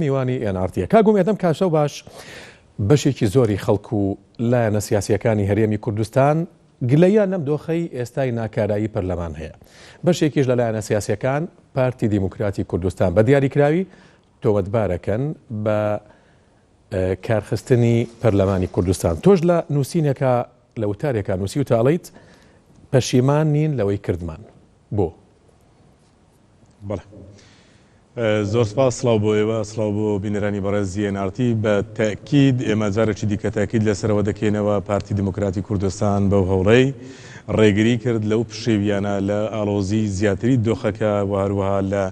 میوانی ئێن ئاڕ تیە. کاک ئومێد ئەم کاشە و باش بەشێکی زۆری خەڵک و لایەنە سیاسییەکانی هەرێمی کوردستان گلەییان لەم دۆخەی ئێستای ناکارایی پەرلەمان هەیە. بەشێکیش لە لایەنە سیاسییەکان پارتی دیموکراتی کوردستان بە دیاریکراوی تۆمەتبارەکەن بە کارخستنی پەرلەمانی کوردستان. تۆش لە نووسینێکا لە وتارێکا نووسیوتە ئەڵێیت پەشیمان نین لەوەی کردمان. بۆ؟ بەڵێ زۆر سپاس سڵاو بۆ ئێوە سڵاو بۆ بینەرانی بەڕێزی NRT بە تەئکید ئێمە جارێکی دیکە تاکید لەسەرەوە دەکەینەوە پارتی دیموکراتی کوردستان بەو هەوڵەی ڕێگری کرد لەو پشێویانە لە ئاڵۆزی زیاتری دۆخەکە و هەروەها لە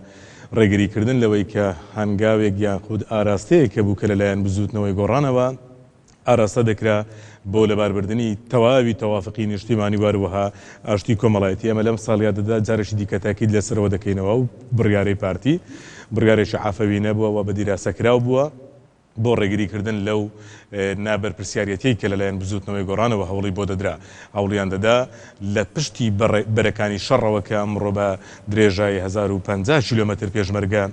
ڕێگریکردن لەوەی کە هەنگاوێک یاخود ئاراستەیەک هەبوو کە لەلایەن بزووتنەوەی گۆڕانەوە ئاراستە دەکرا بۆ لەباربردنی تەواوی تەوافقی نیشتیمانی و هەروەها ئاشتی کۆمەڵایەتی. ئێمە لەم ساڵیادەدا جارێکی دیکە تاکید لەسەرەوە دەکەینەوە ئەو بڕیارەی پارتی بڕیارێکی عەفەوی نەبووە و بە دیراسەکراو بووە بۆ ڕێگریکردن لەو نابەرپرسیاریەتیەی کە لەلایەن بزووتنەوەی گۆڕانەوە هەوڵی بۆ دەدرا. هەوڵیان دەدا لە پشتی بەرەکانی شەڕەوە کە ئەمڕۆ بە درێژایی 1050 کیلۆمەتر پێشمەرگە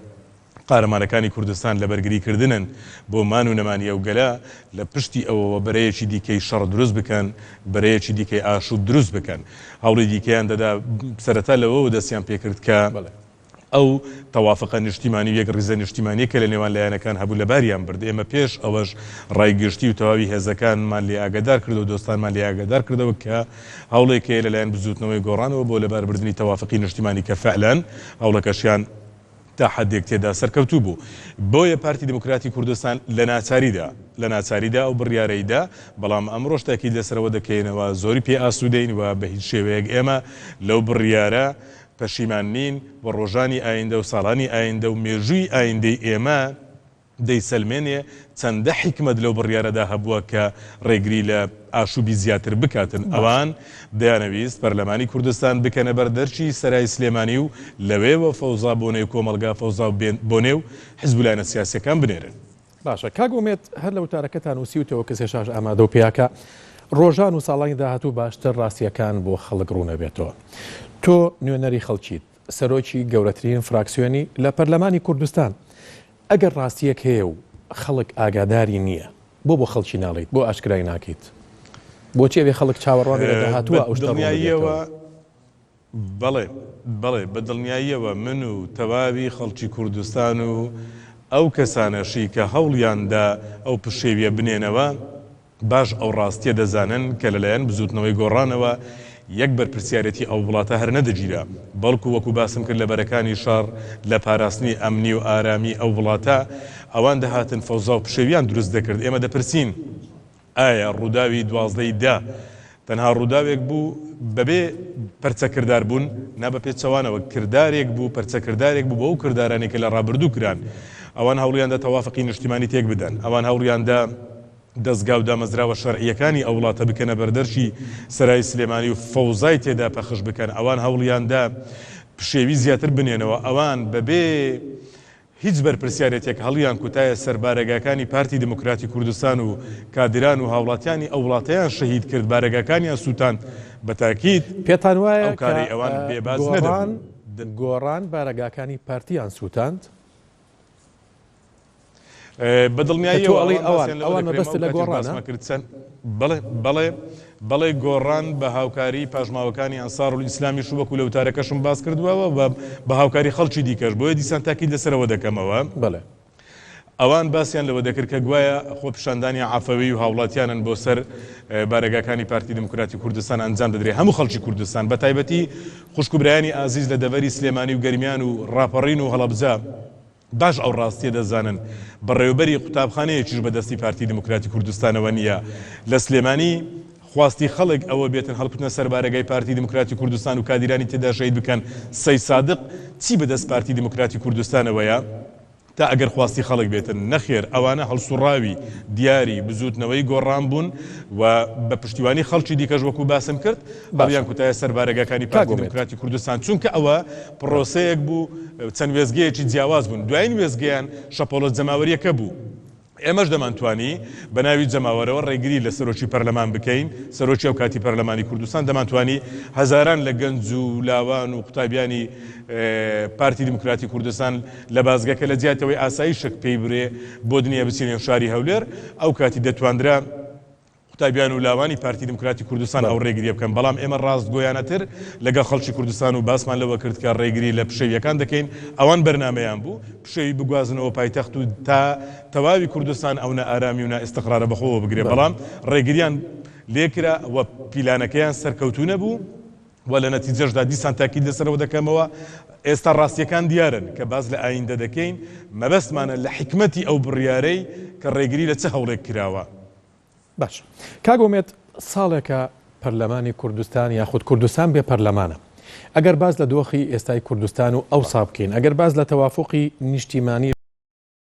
قارەمانەکانی کوردستان لە بەرگری کردنن بۆ مان و نەمانی ئەو گەلە، لە پشتی ئەوەوە بەرەیەکی دیکەی شەڕ دروست بکەن، بەرەیەکی دیکەی ئاشوب دروست بکەن. هەوڵی دیکەیان دەدا، سەرەتا لەوەوە دەستیان پێکرد کە ئەو تەوافقە نیشتیمانی و یەکڕیزە نیشتیمانیە کە لە نێوان لایەنەکان هەبوو لەباریان برد. ئێمە پێش ئەوەش ڕای گشتی و تەواوی هێزەکانمان لێ ئاگادار کردەوە، دۆستانمان لێ ئاگادار کردەوە کە هەوڵێک هەیە لەلایەن بزووتنەوەی گۆڕانەوە بۆ لەباربردنی تەوافقی نیشتیمانی کە فعلەن هەوڵەکەشیان تا حەدێک تێدا سەرکەوتوو بوو. بۆیە پارتی دیموکراتی کوردستان لە ناچاریدا لە ناچاریدا ئەو بڕیارەی دا، بەڵام ئەمڕۆش تاکید لەسەرەوە دەکەینەوە زۆری پێ ئاسوودەین و بە هیچ شێوەیەک ئێمە لەو بڕیارە پەشیمان نین و ڕۆژانی ئایندە و ساڵانی ئایندە و مێژووی ئایندەی ئێمە دەیسەلمێنێ چەندە حیکمەت لەو بڕیارەدا هەبووە کە ڕێگری لە ئاشوبی زیاتر بکاتن. ئەوان دەیانەویست پەرلەمانی کوردستان بکەنە بەر دەرکی سەرای سلێمانی و لەوێوە فەوزا بۆ نێو کۆمەڵگا فەوزا بۆ نێو حزب و لایەنە سیاسیەکان بنێرن. باشە کاک ئومێد هەر لە وتارەکەتا نووسیوتەوە کە سێشاش ئامادە و پیاکە ڕۆژان و ساڵانی داهاتوو باشتر ڕاستیەکان بۆ خەڵک ڕوونەبێتەوە. تۆ نوێنەری خەڵکیت، سەرۆکی گەورەترین فراکسیۆنی لە پەرلەمانی کوردستان، ئەگەر ڕاستییەک هەیە و خەڵک ئاگاداری نییە، بۆ بۆ خەڵکی ناڵێیت؟ بۆ ئاشکرای ناکەیت؟ بۆچی ئەبێ خەڵک چاوەڕوان بێ لە داهاتووە ئەو شتە ڕوون ببێتەوە؟ بەڵێ، بەڵێ، بە دڵنیاییەوە من و تەواوی خەڵکی کوردستان و ئەو کەسانەشی کە هەوڵیان دا ئەو پشێویە بنێنەوە، باش ئەو ڕاستیە دەزانن کە لەلایەن بزوتنەوەی گۆڕانەوە یەک بەرپرسیارێتی ئەو وڵاتە هەر نەدەگیرا، بەڵکو وەکو باسم کرد لە بەرەکانی شەڕ لە پاراستنی ئەمنی و ئارامی ئەو وڵاتە ئەوان دەهاتن فەوزا و پشێویان دروست دەکرد. ئێمە دەپرسین ئایا ڕووداوی 12 ی دە تەنها ڕووداوێک بوو بەبێ پەرچەکردار بوون؟ نا بە پێچەوانەوە کردارێک بوو، پەرچەکردارێک بوو بۆ ئەو کردارانەی کە لە ڕابردوو کران. ئەوان هەوڵیاندا تەوافقی نیشتیمانی تێک بدەن. ئەوان هەوڵیاندا دەزگا و دامەزراوە شەرعییەکانی ئەو وڵاتە بکەنە بەردەرکی سەرای سلێمانی و فەوزای تێدا پەخش بکەن. ئەوان هەوڵیاندا پشێوی زیاتر بنێنەوە. ئەوان بەبێ هیچ بەرپرسیارێتیەک هەڵیان کوتایە سەر بارەگاکانی پارتی دیموکراتی کوردستان و کادیران و هاوڵاتیانی ئەو وڵاتەیان شەهید کرد، بارەگاکانیان سوتاند، بە تاکید پێتان وایە ئەو کە کارەی ئەوان بێ باج گۆڕان نەدەبوو. گۆڕان بارەگاکانی پارتیان سوتاند؟ بە کە تۆ دڵنیاییەوە ئەڵێی ئەوان ئەوان، باسیان لەوە ئەوان دەکرێ، مەبەستت ئەو لە کاتیش گۆڕانە؟ باسمان کرد چەند بەڵێ بەڵێ بەڵێ گۆڕان بە هاوکاری پاشماوەکانی ئەنسارولئیسلامیش و وەکو لە وتارەکەشم باس کردووە و بە هاوکاری خەڵکی دیکەش بۆیە دیسان تاکید لەسەرەوە دەکەمەوە. بەڵێ. ئەوان باسیان لەوە دەکرد کە گوایە خۆپیشاندانی عەفەوی و هاوڵاتیانن بۆ سەر بارەگاکانی پارتی دیموکراتی کوردستان ئەنجام دەدرێت هەموو خەڵکی کوردستان بە تایبەتی خوشک و برایانی ئازیز لە دەڤەری سلێمانی و گەرمیان و ڕاپەڕین و هەڵەبجە باش ئەو ڕاستیە دەزانن بەڕێوەبەری قوتابخانەیەکیش بە دەستی پارتی دیموکراتی کوردستانەوە نییە لە سلێمانی، خواستی خەڵک ئەوە بێتن هەڵکوتنە سەر بارەگای پارتی دیموکراتی کوردستان و کادیرانی تێدا شەهید بکەن، سەی سادق چی بە دەست پارتی دیموکراتی کوردستانەوەیە؟ تا ئەگەر خواستی خەڵک بێتن، نەخێر ئەوانە هەڵسوڕاوی دیاری بزوتنەوەی گۆڕان بوون و بە پشتیوانی خەڵکی دیکەش وەکو باسم کرد باشە هەڵیان کوتایە سەر بارەگاکانی کاک پارتی ئومێد. دیموکراتی کوردستان چونکە ئەوە پڕۆسەیەک بوو چەند وێستگەیەکی جیاواز بوون دوایین وێستگەیان شەپۆڵە جەماوەریەکە بوو. ئێمەش دەمانتوانی بە ناوی جەماوەرەوە ڕێگری لە سەرۆکی پەرلەمان بکەین، سەرۆکی ئەو کاتی پەرلەمانی کوردستان، دەمانتوانی هەزاران لە گەنج و لاوان و قوتابیانی پارتی دیموکراتی کوردستان لە بازگەکە لە جیاتی ئەوەی ئاسایشێک پێی برێ بۆ دنیا بچینە نێو شاری هەولێر، ئەو کاتی دەتواندرا قوتابیان و لاوانی پارتی دیموکراتی کوردستان ئەو ڕێگریە بکەن، بەڵام ئێمە ڕاستگۆیانەتر لەگەڵ خەڵکی کوردستان و باسمان لەوە کرد کە ڕێگری لە پشێویەکان دەکەین، ئەوان بەرنامەیان بوو پشێوی بگوازنەوە پایتەخت و تا تەواوی کوردستان ئەو نائارامی و نائیستقرارە بەخۆوە بگرێ، بەڵام ڕێگریان لێکرا و پیلانەکەیان سەرکەوتوو نەبوو. و لە نەتیجەشدا دیسان تاکید لەسەرەوە دەکەمەوە، ئێستا ڕاستییەکان دیارن، کە باس لە ئایندە دەکەین، مەبەستمانە لە حیکمەتی ئەو بڕیارەی کە ڕێگری لە چ هەوڵێک کراوە. باش کاک ئومێد ساڵێکە پەرلەمانی کوردستان یاخود کوردستان بێ پەرلەمانە. ئەگەر باس لە دۆخی ئێستای کوردستان و ئەوسا بکەین، ئەگەر باس لە تەوافوقی نیشتیمانی.